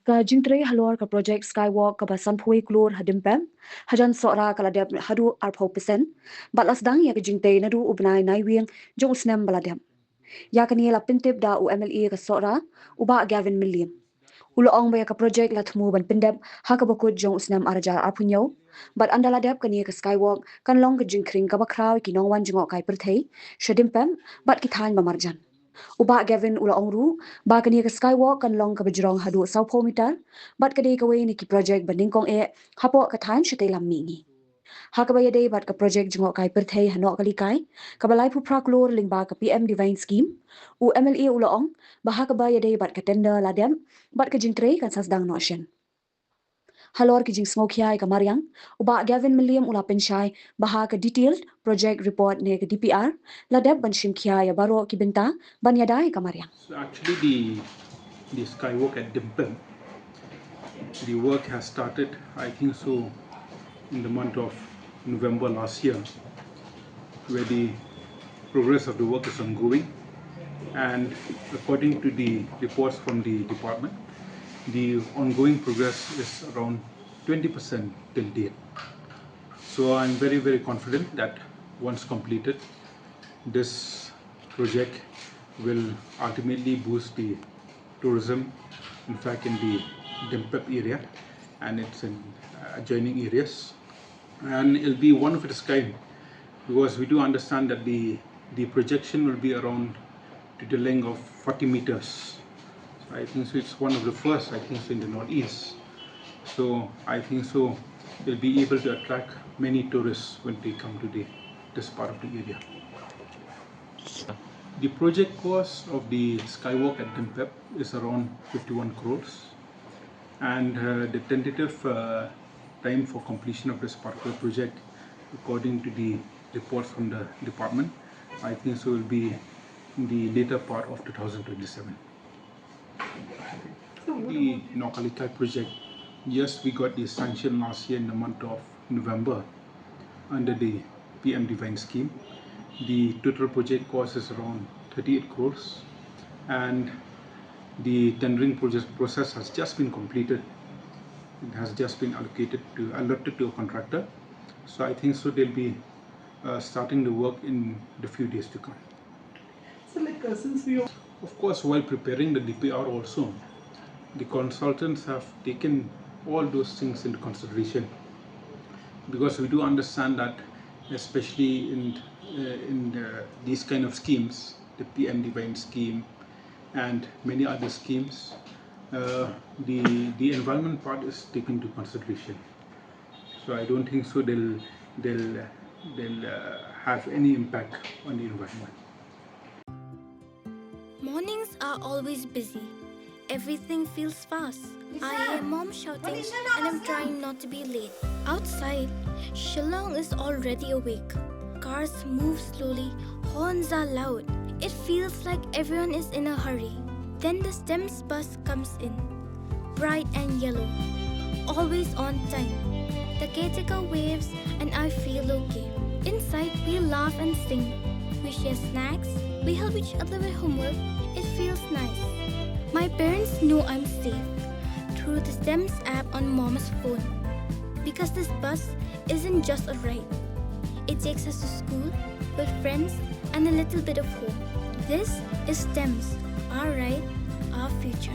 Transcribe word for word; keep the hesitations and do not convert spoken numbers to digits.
Ka jingtrei halor ka projek Skywalk kaba sanphew klur ha Dimpep, hajan Sohra ka la dep haduh arphew percent, bad la sdang ïa ka jingtei naduh u bnai Naiwieng jong u snem ba la dep. Ïa kane la pyntip da u M L A ka Sohra, u Bah Gavin Mylliem. U la ong ba ïa ka projek la thmu ban pyndep ha kaba kut jong u snem ar hajar arphew hynñiew, bad ynda la dep kane ka Skywalk kan long ka jingkhring kaba khraw ïa ki nongwan jngohkai pyrthei sha Dimpep bad ki thaiñ ba marjan. U Bah Gavin u la ong ruh ba kane ka Skywalk kan long kaba jrong haduh sawphew mitar, bad ka dei kawei na ki projek ba nyngkong eh hapoh ka thaiñ shatei lam mihngi. Ha kaba ïadei bad ka projek jngohkai pyrthei ha Nohkalikai, kaba laiphew phra klur lyngba ka P M Divine Scheme, u M L A u la ong ba ha kaba ïadei bad ka tender la dep, bad ka jingtrei kan sa sdang noh shen. Halor ki jingsngewkhia ïa ka mariang, u Bah Gavin Mylliem u la pynshai ba ha ka detailed project report ne ka D P R la dep ban shim khia ïa baroh ki bynta ban ïada ïa ka mariang. So actually, the the Skywalk at Dimpep, the work has started, I think so, in the month of November last year, where the progress of the work is ongoing. And according to the reports from the department, the ongoing progress is around twenty percent till date. So I'm very, very confident that once completed, this project will ultimately boost the tourism, in fact, in the Dimpep area and its in, uh, adjoining areas. And it'll be one of its kind, because we do understand that the, the projection will be around to the length of forty meters. So I think so it's one of the first, I think so, in the Northeast. So I think so they'll be able to attract many tourists when they come to the, this part of the area. The project cost of the Skywalk at Dimpep is around fifty-one crores, and, uh, the tentative, uh, time for completion of this particular project, according to the reports from the department, I think so will be in the later part of two thousand twenty-seven. The Nohkalikai project, yes, we got the sanction last year in the month of November under the P M Divine scheme. The total project cost is around thirty-eight crores, and the tendering project process has just been completed. It has just been allocated to, allotted to a contractor. So I think so they'll be, uh, starting the work in the few days to come. So, like, uh, since we of course, while preparing the D P R also, the consultants have taken all those things into consideration, because we do understand that, especially in, uh, in the, these kind of schemes, the P M Divine scheme and many other schemes, uh, the, the environment part is taken into consideration. So I don't think so they'll, they'll, they'll, uh, have any impact on the environment. Mornings are always busy. Everything feels fast. I hear mom shouting and I'm trying not to be late. Outside, Shillong is already awake. Cars move slowly, horns are loud. It feels like everyone is in a hurry. Then the STEMS bus comes in. Bright and yellow. Always on time. The caretaker waves and I feel okay. Inside, we laugh and sing. We share snacks. We help each other with homework. It feels nice. My parents know I'm safe through the STEMS app on mom's phone. Because this bus isn't just a ride. It takes us to school, with friends, and a little bit of home. This is STEMS, our ride, our future.